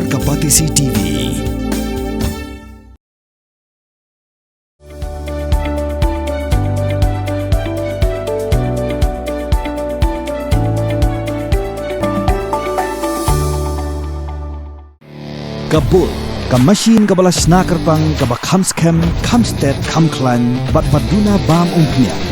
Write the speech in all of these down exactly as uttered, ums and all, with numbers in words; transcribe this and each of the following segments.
Ka Batesi T V. Ka Bull, ka machine kaba la shna kyrpang, kaba kham skhem, kham stet, kham khlaiñ, bad ba duna bam umphniang.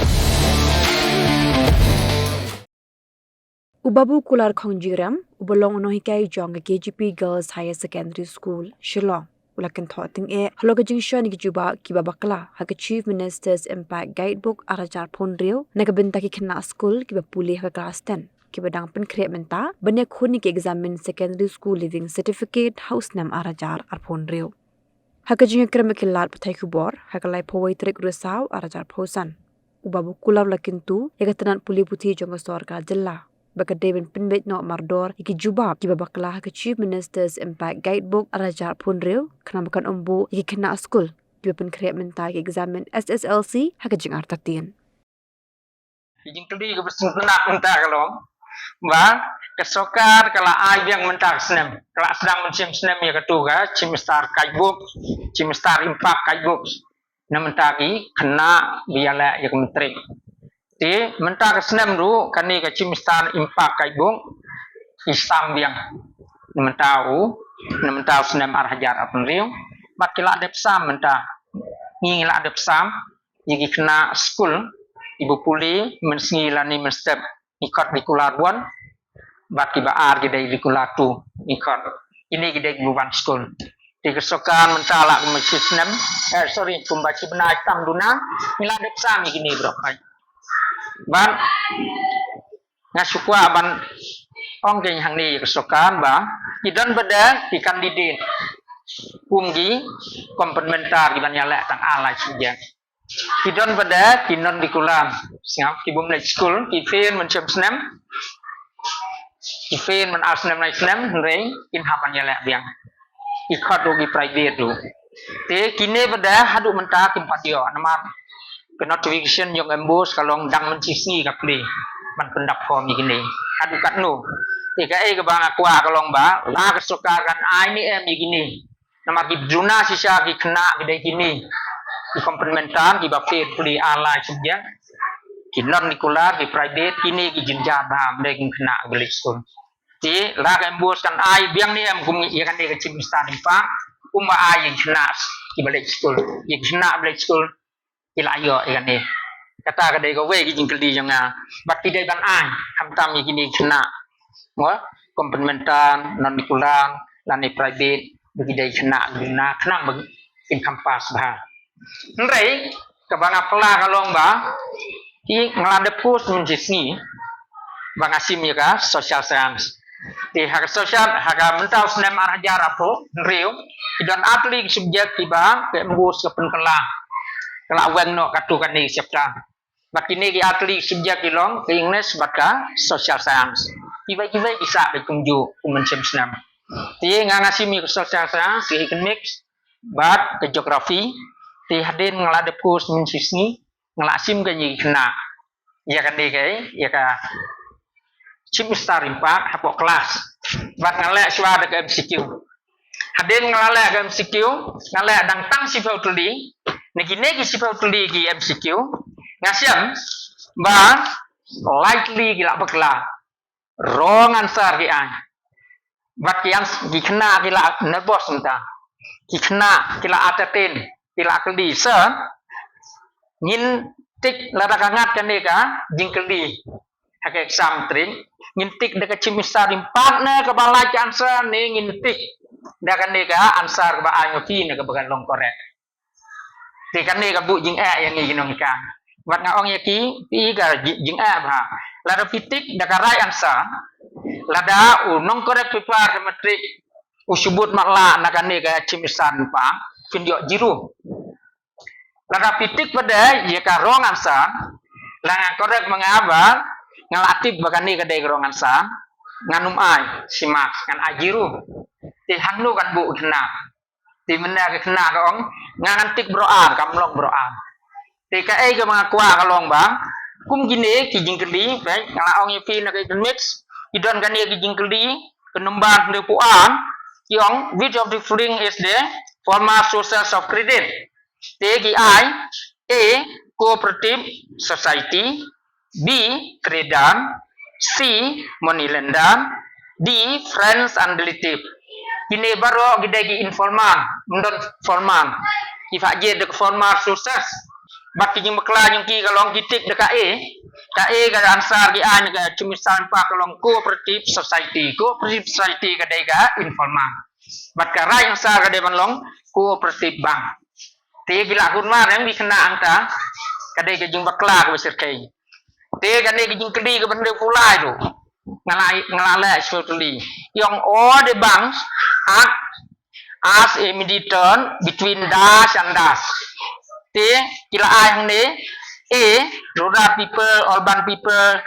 U Babu Kular Khongjiram, uba long u nonghikai jong ka K G P Girls Higher Secondary School, Shillong, u la kynthoh tyngeh halor ka jingshon ïa ki jubab kiba bakla ha ka Chief Minister's Impact Guidebook ar hajar arphew hynriew na ka bynta ki khynnah skul kiba pule ha ka klas ten, kiba dang pynkhreh mynta ban ïakhun ïa ki exam Secondary School Leaving Certificate ha u snem ar hajar arphew hynriew. Ha ka jingïakren bad ki lad pathai khubor ha ka laiphew wei tarik Risaw ar hajar arphew san, u Babu Kular u la kyntu ïa ka tnat pule puthi jong ka sorkar jylla ba ka dei ban pynbeit noh mardor ïa ki jubab kiba bakla ha ka Chief Minister's Impact Guidebook ar hajar arphew hynriew, khnang ba kan ym buh ïa ki khynnah skul kiba pynkhreh mynta ïa ki exam S S L C ha ka jingartatien. Ki jingkylli kaba sngewtynnat mynta ka long ba ka sorkar ka la ai biang mynta ka snem, ka la sdang mynshem snem ïa katu ka Chief Minister Guidebook, Chief Minister Impact Guidebook na mynta ki khynnah ba ïaleh ïa ka matric. Te mynta ka snem ruh kane ka Chief Minister Impact Guidebook i sam biang na mynta u, na mynta u snem ar hajar arphew hynriew. Bad ki la dep sam mynta, ngi ngi la dep sam ïa ki khynnah skul kiba pule mynsngi lane mynstep, ngi khot regular one, bad kiba ar ki dei regular two, ngi khot. Kine ki dei kiba wan skul. Te ka sorkar mynta la kumba shi snem, eh, sorry, kumba shi bnai tam duna, ngi la dep sam ïa kine baroh. Bad nga shu kwah ban ong kein hangne ïa ka sorkar ba ki don pat de ki candidate kum ki complementary kiban ïaleh tang ar lai subject. Ki don pat de ki non regular, sngap, ki bym leit skul, ki fail mynshem snem, ki fail myn ar snem lai snem, hynrei kin hap ban ïaleh biang. Ki khot ruh ki private ruh. Te kine pat de haduh mynta kim pat ïoh namar ka notification jong MBOSE ka long dang mynshisngi ka plie ban pyndap form ïa kine. Haduh katno? Te kaei kaba nga kwah ka long ba la ka sorkar kan ai ne em ïa kine. Namar ki duna shisha ki khynnah ki dei kine, ki complementary kiba fail pule ar lai subject, ki non regular, ki private, kine ki jynjar bha, ym dei ki khynnah kiba leit skul. Te la ka MBOSE kan ai biang ne em kum ïa kane ka Chief Minister Impact, kumba ai ïa ki khynnah kiba leit skul, ïa ki khynnah ba leit skul ki la ïoh ïa kane. Kata ka dei kawei ka jingkylli jong nga. Bad ki dei ban ai, khamtam ïa kine ki khynnah, mo, complementary, non regular lane private, ba ki dei khynnah, khynnah khnang ba kin kham pass bha. Hynrei kaba nga phylla ka long ba ki, nga la dep post mynshisngi ba nga shim ïa ka social science. Te ha ka social, ha ka mynta u snem ar hajar arphew hynriew, ki don artylli ki subject kiba ka MBOSE ka pynkylla, ka la weng noh katto katne ki chapter. Bad kine ki artylli ki subject ki long ka English bad ka social science. Kiwei kiwei ki sah beit kumjuh kum mynshem snem. Te nga, nga shim ïa ka social science, ka economics bad ka geography. Te hadien nga la dep post mynshisngi, nga la shim ka ïa ki khynnah ïa kane ka, ïa ka Chief Minister Impact hapoh klas. Bad nga leh shuwa da ka MCQ. Hadien nga la leh ka MCQ, nga leh dang tang shiphew tylli. Na kine ki shiphew tylli ki MCQ, nga shem ba lai tylli ki la bakla, wrong answer ki ai. Bad ki ans-, ki khynnah ki la nervous mynta. Ki khynnah ki la entertain, ki la kylli, "Sir, ngin tick lada ka ngat kane ka jingkylli ha ka exam matric, ngin tick da ka Chief Minister Impact ne kaba lait ka answer, ne ngin tick da kane ka answer kaba ai ma phi ne kaba ka long correct?" Te kane ka buh jingeh ïa ngi ki nonghikai. Bad nga ong ïa ki, phi ka ji-, jingeh bha. Lada phi tick da ka right answer, lada u nong correct paper ha matric u shu bud matlah na kane ka Chief Minister Impact, phin ïoh zero. Lada phi tick pat de ïa ka wrong answer, la nga correct ma nga ba nga la tip ba kane ka dei ka wrong answer, ngan ym ai shi mark, ngan ai zero. Te hangno kan buh khynnah? Te mynne ka khynnah ka ong, nga ngan tick baroh ar, kam long baroh ar. Te kaei kaba nga kwah ka long ba kum kine ki jingkylli, peit, nga la ong ïa phi na ka economics, ki don kane ki jingkylli, ka number hynriewphew ar, Ki ong, which of the following is the formal sources of credit? Te ki ai, A, cooperative society, B, credit, C, money lender, D, friends and relative. Kine baroh ki dei ki informal, ym don formal. Ki pha jied da ki formal sources. Bad ki jingpakla jong ki ka long ki tick da ka A. Ka A ka answer ki ai na ka Chief Minister Ri Bhoi ka long cooperative society. Cooperative society ka dei ka informal. Bad ka right answer ka dei ban long cooperative bank. Te ki la hun ma reng ki khynnah hangta. Ka dei ka jingpakla kaba shyrkhei. Te kane ka jingkylli kaba hynriewphew lai ruh. Nga la, nga la leh shortly. Ki ong all the banks act as a mediator between dash and dash. Te ki la ai hangne, A, rural people, urban people,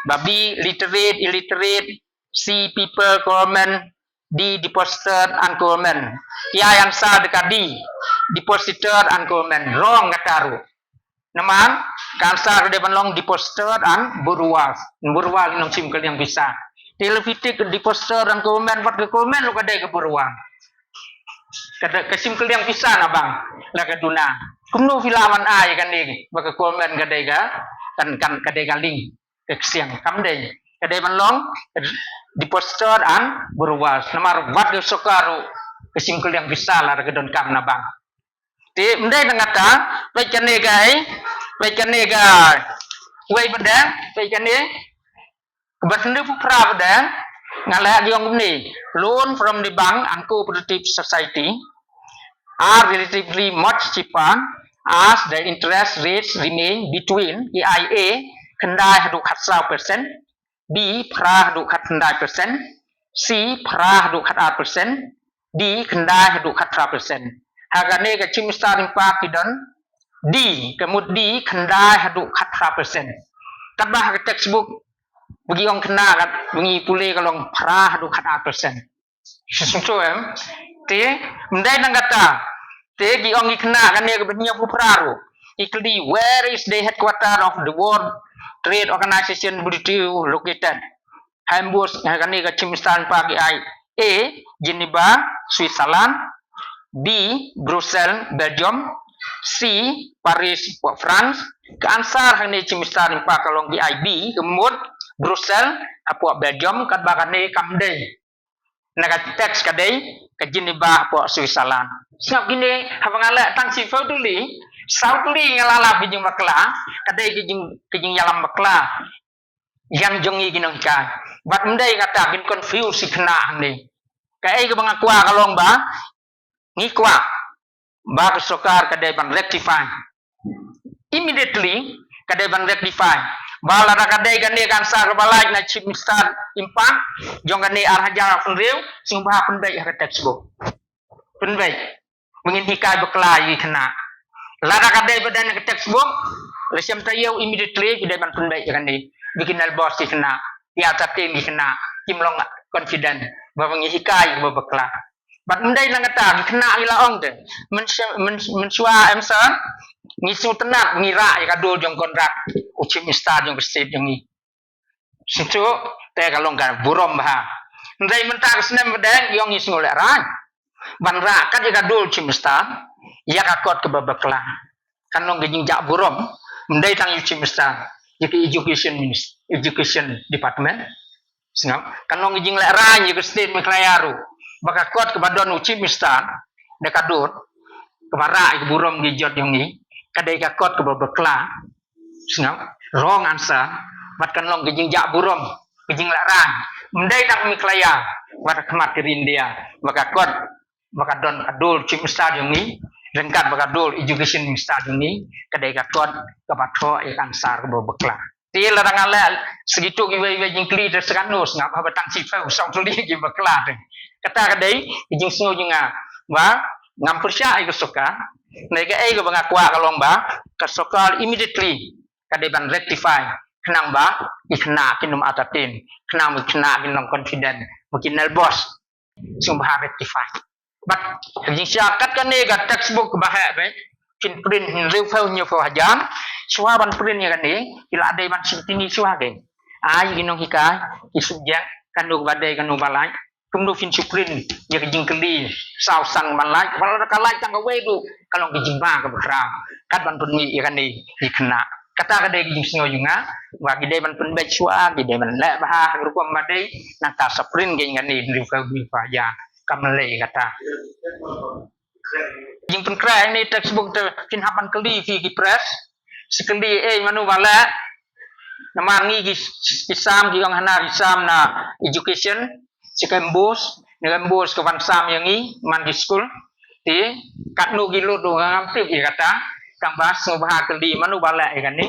ba B, literate, illiterate, C, people, government, D, depositor and government. Ki ai answer da ka D, depositor and government. Wrong kata ruh. Namar ka answer ka dei ban long depositor and borrower. Borrower ki nongshim kylliang pisa. Te lada phi tick depositor and government, wat ka government ruh ka dei ka borrower. Ka dei ka shim kylliang pisa na bank, la ka duna. Kumno phi lah ban ai kane ba ka government ka dei ka, kan, kan, ka dei ka link, ka ksiang? Kam dei. Ka dei ban long depositor and borrower. Namar wat ka sorkar ruh ka shim kylliang pisa lada ka donkam na bank. Te ym dei tang kata, peit kane ka, peit kane ka, wei pat de, peit kane kaba hynriewphew phra pat de. Nga la ïoh kumne, loan from the bank and cooperative society are relatively much cheaper as the interest rates remain between, ki ai, A, khyndai haduh khatsaw percent, B, phra haduh khatkhyndai percent, C, phra haduh khatar percent, D, khyndai haduh khatphra percent. Ha kane ka Chief Minister Ri Bhoi ki don D, ka mut D, khyndai haduh khatphra percent. Katba ha ka textbook ba ki ong khynnah, katba ngi pule ka long phra haduh khatar percent. Sngewthuh em? Te ym dei tang kata. Te ki ong ki khynnah kane kaba hynñiewphew phra ruh. Ki kylli, where is the headquarter of the World Trade Organization, W T O, located? Hamburg, ha kane ka Chief Minister Ri Bhoi ki ai, A, Geneva, Switzerland, B, Brussels, Belgium, C, Paris, hapoh France. Ka answer hangne Chief Minister Ri Bhoi ka long ki ai B, ka mut Brussels hapoh Belgium, katba kane kam dei. Na ka text ka dei ka Geneva hapoh Switzerland. Sngap kine, haba nga leh tang shiphew tylli, saw tylli nga la lap ki jingbakla, ka dei ki jing, ki jingïalam bakla ïa jong ngi ki nonghikai. Bad ym dei kata, kin confuse ki khynnah hangne. Kaei kaba nga kwah ka long ba ngi kwah ba ka sorkar ka dei ban rectify. Immediately ka dei ban rectify. Ba lada ka dei kane ka answer kaba lait na Chief Minister Ri Bhoi jong kane ar hajar arphew hynriew, sngewbha pynbeit ha ka textbook. Pynbeit. Ba ngin hikai bakla ïa ki khynnah. Lada ka dei ba dei na ka textbook, la shem taïew, immediately ki dei ban pynbeit ïa kane. Ba kin nalbos ki khynnah. Ïa, artatien ki khynnah kim long confident ba, ba ngi hikai ba bakla. Bad ym dei tang kata, ki khynnah ki la ong te, myn-, myn-, mynshuwa em sir, ngi sngewtynnat ngi rah ïa ka dur jong Conrad, u Chief Minister jong ka state jong ngi. Sngewthuh, te ka long ka burom bha. Ym dei mynta ka snem pat de, ïong ngi sngew lehraiñ ban rah kat ïa ka dur Chief Minister ïa ka kot kaba bakla. Kan long ka jingjah burom, ym dei tang ïa u Chief Minister, ïa ka education minis-, education department. Sngap, kan long ka jinglehraiñ ïa ka state Meghalaya ruh, ba ka kot kaba don u Chief Minister da ka dur kaba rah ïa ka burom ka jot jong ngi, ka dei ka kot kaba bakla. Sngap, wrong answer. Bad kan long ka jingjah burom, ka jinglehraiñ, ym dei tang Meghalaya, bad ha khmat ka ri India, ba ka kot, ba ka don ka dur Chief Minister jong ngi, ryngkat ba ka dur Education Minister jong ngi, ka dei ka kot kaba thoh ïa ka answer kaba bakla. Te lada nga leh sa kito kiwei kiwei jingkylli te sa katno, sngap, haba tang shiphew saw tylli ki bakla te. Kata ka dei ka jingsngew jong nga ba ngam pyrshah ïa ka sorkar. Hynrei kaei kaba nga kwah ka long ba ka sorkar immediately ka dei ban rectify, khnang ba ki khynnah kin ym artatien, khnang ba ki khynnah kin long confident, ba kin nalbos. Sngewbha rectify. Bad ka jingshisha kat kane ka textbook ba heh bha, kin print hynriewphew hynñiewphew hajar. Shuwa ban print ïa kane, ki la dei ban shim tini shuwa kein. Ai ki nonghikai ki subject, kano ba dei kano ba lait. Kumno phin shu print ïa ka jingkylli saw san ban lait, wat la ka lait tang kawei ruh ka long ka jingma kaba khraw. Kat ban pynmih ïa kane ïa khynnah. Kata ka dei ka jingsngew jong nga ba ki dei ban pynbeit shuwa, ki dei ban leh bha ha ka rukom ba dei. Nangta sa print kein kane hynriew phew hynñiew phew hajar. Kam lei kata. Jingpynkhreh ïa kane textbook te phin hap ban kylli phi ki press. Sa kylli ei mano ba leh. Namar ngi ki, ki sam ki ong hana ki sam na education. Sa ka MBOSE, na ka MBOSE ka wan sam ïa ngi man ki skul. Te katno ki lut ruh ngam tip ïa kata. Tang ba sngewbha kylli mano ba leh ïa kane.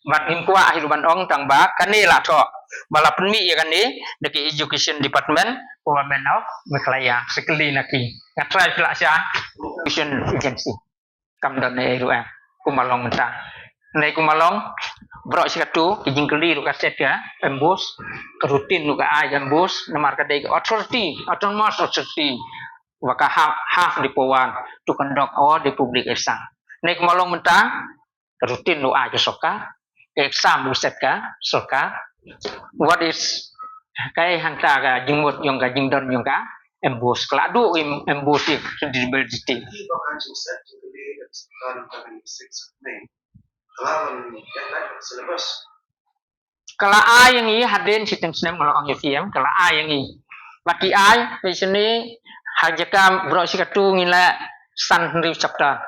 Bad ngim kwah hi ruh ban ong tang ba kane la thoh ba la pynmih ïa kane da ki Education Department, Government of Meghalaya. Sa kylli na ki. Nga try phi lah sha Education Agency. Kam don ei ruh em. Kumba long mynta. Hynrei kumba long baroh shi katto ki jingkylli ruh ka set ka MBOSE, ka routine ruh ka ai ka MBOSE, namar ka dei ka authority, autonomous authority, ba ka have, have the power to conduct all the public exam. Hynrei kumba long mynta, ka routine ruh ai ka sorkar, ka exam ruh set ka sorkar. What is, kaei hangta ka jingmut jong ka jingdon jong ka MBOSE, ka la duh ka MBOSE credibility. Ka la ai ïa ngi hadien shiteng snem, nga la ong ïa phi em, ka la ai ïa ngi. Bad ki ai, phi shane, ha jaka baroh shi katto ngi leh san hynriew chapter.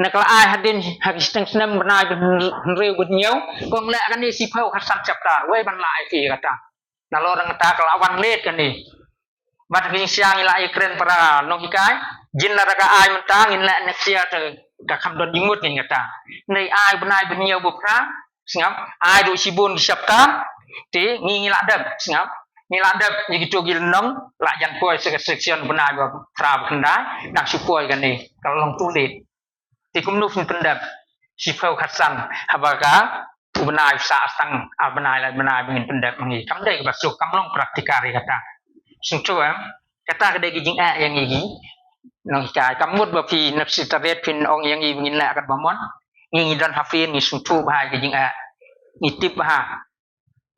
Na ka la ai hadien ha ki shiteng snem bnai ba hynriew ba hynñiew, kong leh kane shiphew khatsan chapter, wei ban la ai phi kata. Nalor kata ka la wan late kane. Bad ha ka jingshisha ngi la ïakren para nonghikai, jin lada ka ai mynta ngin leh next year te ka kham don jingmut ngi kata. Hynrei ai bnai ba hynñiew ba phra, sngap, ai ruh shibun ki chapter, te ngi ngi la dep, sngap. Ngi la dep ïa kito ki lynnong, la jan poi sa ka section bnai ba phra ba khyndai, dang shu poi kane, ka long too late. Te kumno phin pyndep shiphew khatsan haba ka u bnai u sah tang ar bnai lai bnai ba ngin pyndep ma ngi. Kam dei kaba suk, kam long practical ïa kata. Sngewthuh em, kata ka dei ka jingeh ïa ngi ki nonghikai. Kam mut ba phi na secretariat phin ong ïa ngi ba ngin leh katba mon. Ngi ngi don ha field ngi sngewthuh bha ïa ka jingeh. Ngi tip bha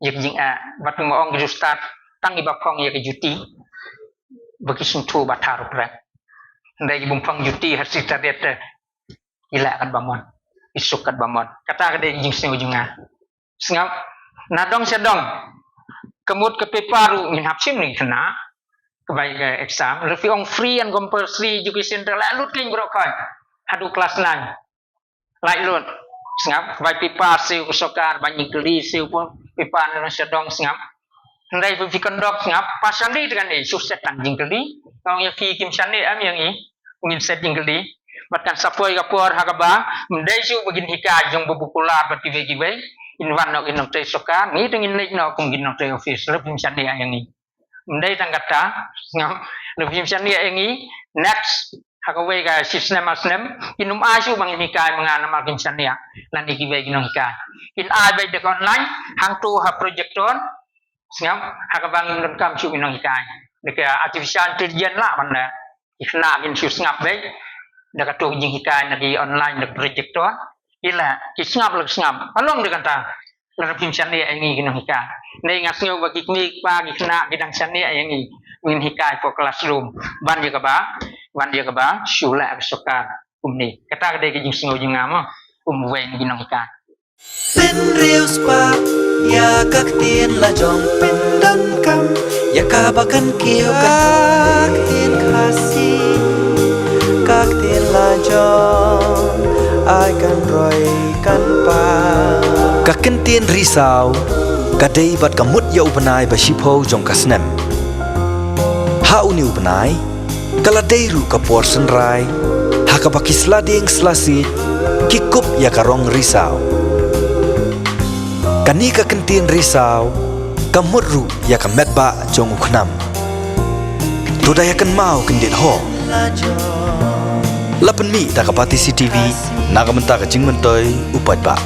ïa ka jingeh, bad kumba ong ki ju stad, tang kiba phong ïa ka duty ba ki sngewthuh ba thar u prek. Hynrei ki bym phong duty ha secretariat te ki leh katba mon, ki suk katba mon. Kata ka dei ka jingsngew jong nga. Sngap, na dong sha dong, ka mut ka paper ruh ngin hap shim na ki khynnah, ka bai ka exam, lada phi ong free and compulsory education te leh lut kein baroh khoit haduh class nine. Lait lut, sngap, ka bai paper siew ka sorkar, bai jingkylli siew pun paper na dong sha dong, sngap. Hynrei phi conduct, sngap, partially te kane shu set tang jingkylli. Nga ong ïa phi kim shane em ïa ngi, ngin set jingkylli. Bad kan sa poi ka por ha kaba ym dei shuh ba ngin hikai jong ba popular bad kiwei kiwei. Ngin wan noh ki nongtrei sorkar, ngi te ngin leit noh kum ki nongtrei office, lada phim shane ïa ngi. Ym dei tang kata, sngap, lada phim shane ïa ngi, next ha kawei ka shi snem ar snem, kin ym ai shuh ba ngin hikai ma nga namar kim shaniah lane kiwei ki nonghikai. Kin ai beit da ka online, hangto ha projector, sngap, ha kaba ngim donkam shuh ki nonghikai. Da ka artificial intelligence lah ban da ki khynnah kin shu sngap beit da kato ka jinghikai na ki online da ka projector. Ki la ki sngap la ki sngap. Ka long da kata. Lada phim shaniah ïa ngi ki nonghikai. Hynrei nga sngew ba ki kmie ki kpa ki khynnah ki dang shaniah ïa ngi. Ngin hikai hapoh classroom. Ban ïa kaba, ban ïa kaba shu leh ka sorkar kumne. Kata ka dei ka jingsngew jong nga mo. Kum uwei na ki nonghikai. Pynriewspah ïa ka ktien la jong pyndonkam ïa kaba kan kiew ka ktien Khasi. Ka ktien la jong ai kan roi kan pa. Ka kyntien Risaw ka dei bad ka mut ïa u bnai ba shiphew jong ka snem. Ha une u bnai ka la dei ruh ka por synrai ha kaba ki sla dieng sla siej ki kup ïa ka rong risaw. Kane ka kyntien Risaw ka mut ruh ïa ka metbah jong u khnam. To da ïa kynmaw kyndit ho. La pynmih da ka Batesi TV na ka bynta ka jingmyntoi u paidbah.